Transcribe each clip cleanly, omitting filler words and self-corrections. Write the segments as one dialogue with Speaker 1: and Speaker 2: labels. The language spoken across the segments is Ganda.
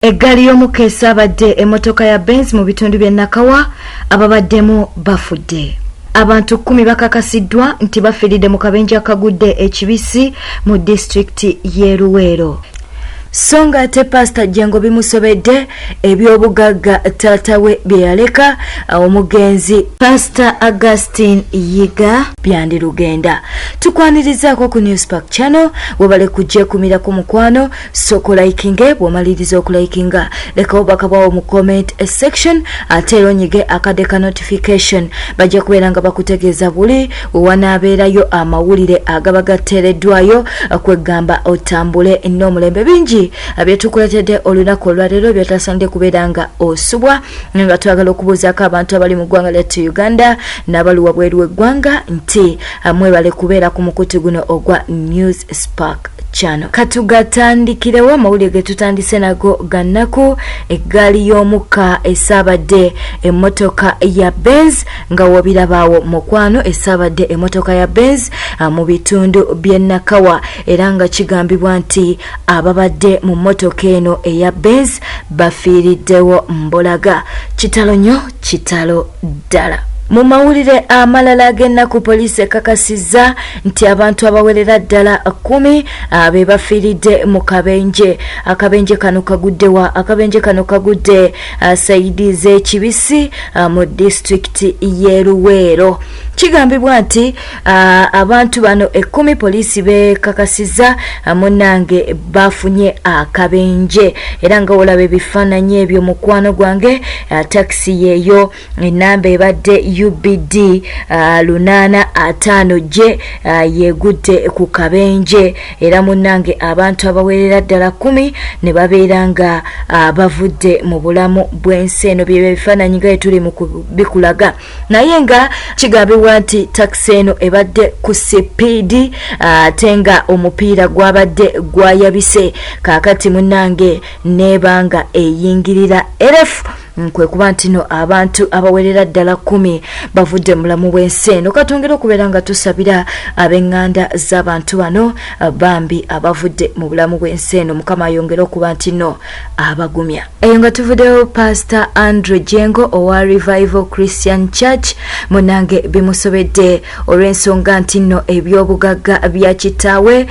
Speaker 1: Eggaali y'omukka esaabadde emmotoka ya Benz mu bitundu by'e Nakawa, ababaddemu bafudde. Abantu 10 bakakasiddwa nti bafiiridde mu kabenje akagudde e Kibisi mu disitulikiti y'e Luweero. So nga ate Pasita Jjengo bimusobedde eby'obugagga taata we bye yaleka omugenzi Pasita Augustine Yiga Byandirugenda. Tukwanirizaako ku News Park Channel, webale kujjekumira ku mukwano. Sooka olayikinge, bw'omaliriza okulayikinga leka obubaka bwawo mu comment section, ate era onyige akadde ka notification, bajja kubeera nga bakutegeeza buli wewanaabeerayo amawulire agaba gateereddwayo, kwegamba otambule n'omulembe. Bingi byetukuleetedde olunaku olwaleero byotasaanidde kubeera nga osubwa, nga twagala okubuuzaako abantu abali mu ggwanga lyattu Uganda n'abali wabweru w'eggwanga nti mwebale kubeera ku mukutu guno ogwa News Spark Channel. Katugatandikirewo amawulire ge tutandise nago gannaku. Eggaali y'omukka esaabadde emmotoka ya Benz, nga wobirabaawo mukwano, esaabadde emmotoka ya Benz mu bitundu by'e Nakawa, era nga kigambibwa nti ababadde mu mmotoka eno eya Benz bafiiriddewo mbulaga. Kitalo nnyo, kitalo ddala. Mu mawulire amalala ag'ennaku, poliisi ekakasizza nti abantu abawerera ddala 10 be bafiiridde mu kabenje. Akabenje kano kagudde wa? Akabenje kano kagudde sayidi z'Ekibisi mu disitulikiti y'e Luweero. Kigambibwa nti abantu bano 10 poliisi bekakasizza munnange bafunye akabenje, era nga olaba ebifaananyi ebyo mukwano gwange, takisi yeeyo, enamba ebadde UBD 85 J, yegudde ku kabenje, era munnange abantu abawerera ddala 10 ne babeera nga bavudde mu bulamu bw'ensi eno. Byebyo ebifaananyi nga tuli mu bikulaga, naye nga kigambibwa nti takisi eno ebadde ku sipiidi, ate nga omupiira gwabadde gwayabise, kaakati munnange neeba nga eyingirira erefu, kwe kuba nti no abantu abawerera ddala 10 bavudde mu bulamu bw'ensi eno. Katwongere okubeera nga tusabira ab'eŋŋanda z'abantu bano bambi abavudde mu bulamu bw'ensi eno, Mukama ayongere okuba nti no abagumya. Eyo nga tuvuddeyo, Pastor Andrew Jengo owa Revival Christian Church munange bimusobedde olw'ensonga nti nno ebyobugagga bya kitaawe,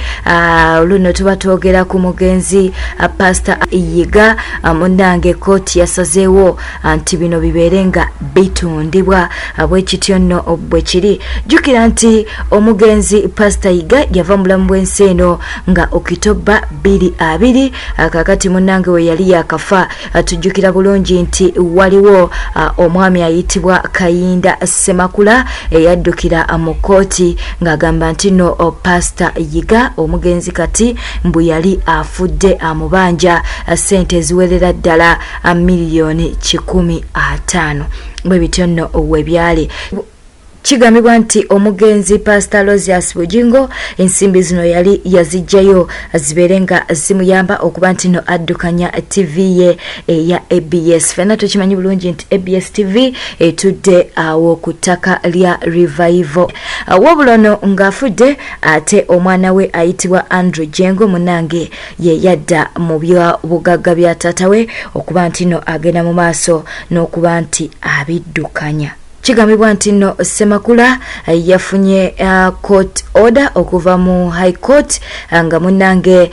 Speaker 1: luno tuba twogera ku mugenzi Pastor Yiga, munange kooti yasazeewo nti bino bibeere nga bitundibwa. Bwe kityo nno bwe kiri. Jjukira nti omugenzi Pastor Yiga yava mu bulamu bw'ensi eno nga Okitoba 2020. Kakati munnange we yali yakafa, tujjukira bulungi nti waliwo omwami ayitibwa Kayinda Semakula eyaddukira mu kkooti ng'agamba nti nno Pasita Yiga omugenzi kati mbu yali afudde amubanja ssente eziwerera ddala miliyoni 150. Bwe bityo nno we byali. Kigambibwa nti omugenzi Pastor Aloysius Bujingo ensimbi zino yali yazijjayo zibeere nga zimuyamba okuba nti no addukanya TV ye eya ABS. Fenna tukimanyi bulungi nti ABS TV etudde awo ku ttaka lya Revival. Wabula ono ng'afudde, ate omwana we ayitibwa Andrew Jengo munange ye yadda mu byabugagga bya taata we okuba nti no agenda mu maaso n'okuba nti abiddukanya. Kigambibwa nti nno Semakula yafunye court order okuva mu High Court, nga munnange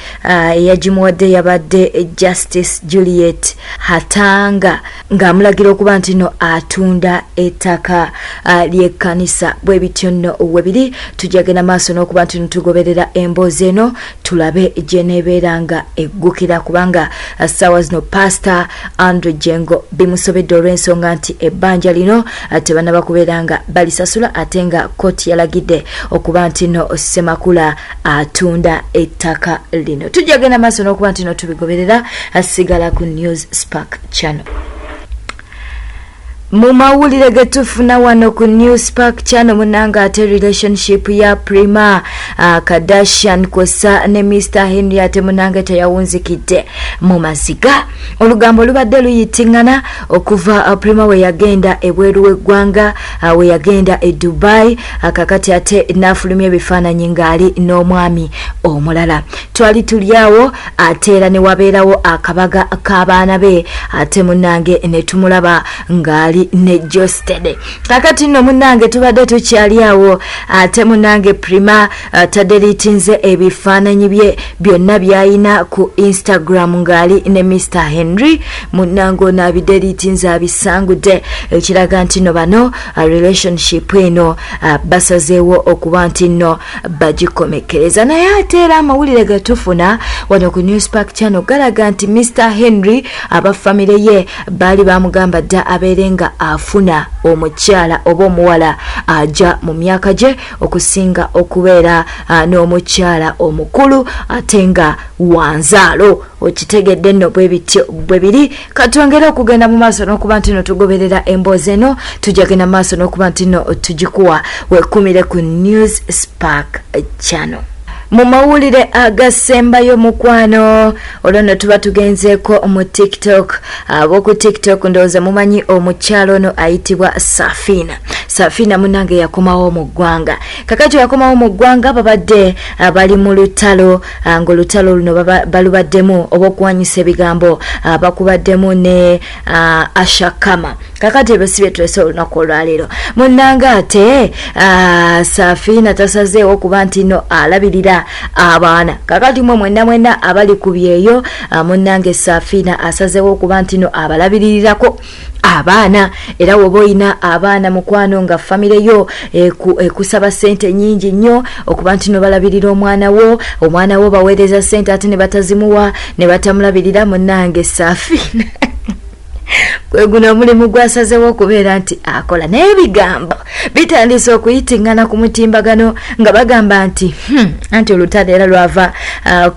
Speaker 1: eyagimuwadde yabadde Justice Juliet Hatanga, ng'amulagira okuba nti nno atunda ettaka ly'ekkanisa. Bwe bityo nno we biri. Tujja genda maaso n'okuba nti tugoberera emboozi eno, tulabe gyeneebeera nga eggukira, kubanga ssaawa zino Pastor Andrew Jengo bimusobedde olw'ensonga nti ebbanja lino tebanaba kubeera nga balisasula, ate nga kooti yalagidde okuba nti no Semakula atunda ettaka lino. Tujja genda maaso n'okuba nti no tubigoberera. Sigala ku News Spark Channel. Mu mawulire getufuna wano ku New Spark Channel, munanga ate relationship ya Prima Kardashian kwossa ne Mr Henry ate munange teyawunzikidde mu maziga. Olugambo lubadde luyitingana okuva Prima we yagenda ebweru w'eggwanga, we yagenda e Dubai, kakati ate n'afulumya ebifaananyi ng'ali n'omwami omulala. Twali tuli awo ate era ne wabeerawo akabaga k'abaana be, ate munnange ne tumulaba ng'ali ne Josted. Kakati nno munnange tubadde tukyali awo, ate munnange Prima tadeliitinze ebifaananyi bye byonna by'alina ku Instagram ng'ali ne Mr Henry. Munnange ono abideliitinze, abisangudde, ekiraga nti no bano relationship eno basazeewo okuba nti nno bagikomekkereza. Naye ate era amawulire getufuna wano ku New Spark Channel galaga nti Mr Henry aba famire ye baali bamugamba dda abeere nga afuna omukyala oba omuwala aja mu myaka gye okusinga okubeera n'omukyala omukulu ate nga wanzaalo. Okitegedde nno bwe bityo bwe biri. Katwongere okugenda mu maaso n'okuba nti no tugoberera emboozi eno, tujja genda mu maaso n'okuba nti no tugikuwa. Wekumire ku News Spark Channel. Mu mawulire agasembayo mukwano, olwo nno tuba tugenzeeko mu TikTok. Ab'oku TikTok ndowooza mumanyi omukyalo ono ayitibwa Safina. Safina munange yakomawo mu ggwanga. Kakati yakomawo mu ggwanga, babadde bali mu lutalo, ng'olutalo luno balubaddemu oba okuwanyisa ebigambo, bakubaddemu ne Ashakama. Kakati ebyo si byetulese olunaku olwaleero munnange. Ate Safina tasazeewo kuba nti no alabirira abaana. Kakati mwe mwenna mwenna abali ku byeyo, munnange Safina asazeewo okuba nti no abalabirirako abaana. Era woba oyina abaana mukwano nga famire yo ekusaba sente nyingi nnyo okuba nti no balabirira omwana wo, omwana wo baweereza sente ate ne batazimuwa ne batamulabirira, munnange Safina gwe guno omulimu gwasazewo okubeera nti akola. Naye ebigambo bitandise okuyitingana ku mutimbagano nga bagamba nti anti olutalo era lwava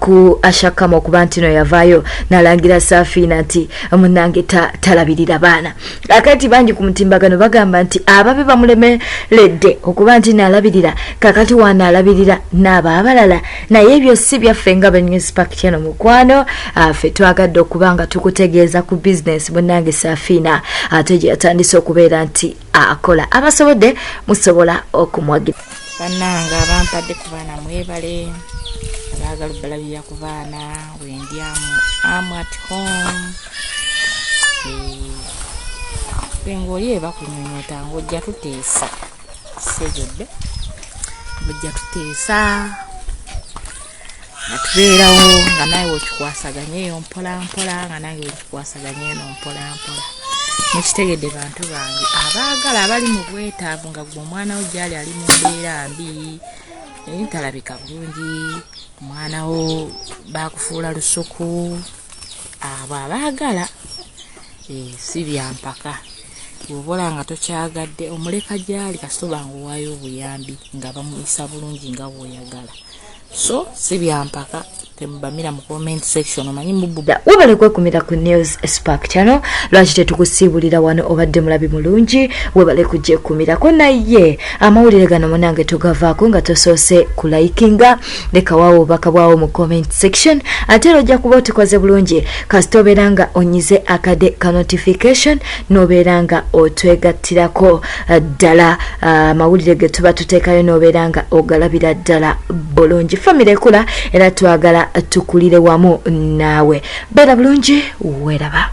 Speaker 1: ku Ashakama okuba nti no yavaayo nalangira Safiina nti munange talabirira baana. Kakati bangi ku mutimbagano bagamba nti ababe bamulemeredde okuba nti nalabirira, kakati wanaalabirira n'abo abalala. Naye ebyo si byaffe nga ba News Park Channel mukwano. Ffe twagadde okuba nga tukutegeeza ku bizinesi munnange Safiina ate gye yatandise okubeera nti akola. Abasobodde musobola okumwagira.
Speaker 2: Bannange abampadde ku baana mwebale, abaagala obalabirira ku baana wendi am at home. Ng'oli eba kunyonyota ng'ojja tuteesa, kitegedde, ng'ojja tuteesa nga tubeerawo nga nawe wekikwasaganya eyo mpola mpola, nga nange wekikwasaganya eno mpola mpola. Mukitegedde bantu bange abaagala abali mu bwetaavu, nga gwe omwana wo gyali ali mu mbeera mbi, talabika bulungi, omwana wo bakufuula lusuku, abo abaagala si byampaka. Bw'oba nga tokyagadde omuleka gyali, kasita oba nga owaayo obuyambi nga bamuyisa bulungi nga bw'oyagala. So si byampaka, temubamira mu comment section, omanyi mubu.
Speaker 1: Webale kwekumira ku News Spark Channel. Lwaki tetukusiibulira wano? Obadde mulabi mulungi, webale kugyekumirako. Naye amawulire gano munange togavaako nga tosoose kulikinga. Leka waawo obubaka bwawo mu comment section, ate era ojja kuba otukoze bulungi kasita obeera nga onyize akade ka notification n'obeera nga otwegattirako ddala amawulire ge tuba tuteekayo n'obeera nga ogalabira ddala bulungi. Famire ekula era twagala tukulire wamu naawe. Beera bulungi, weeraba.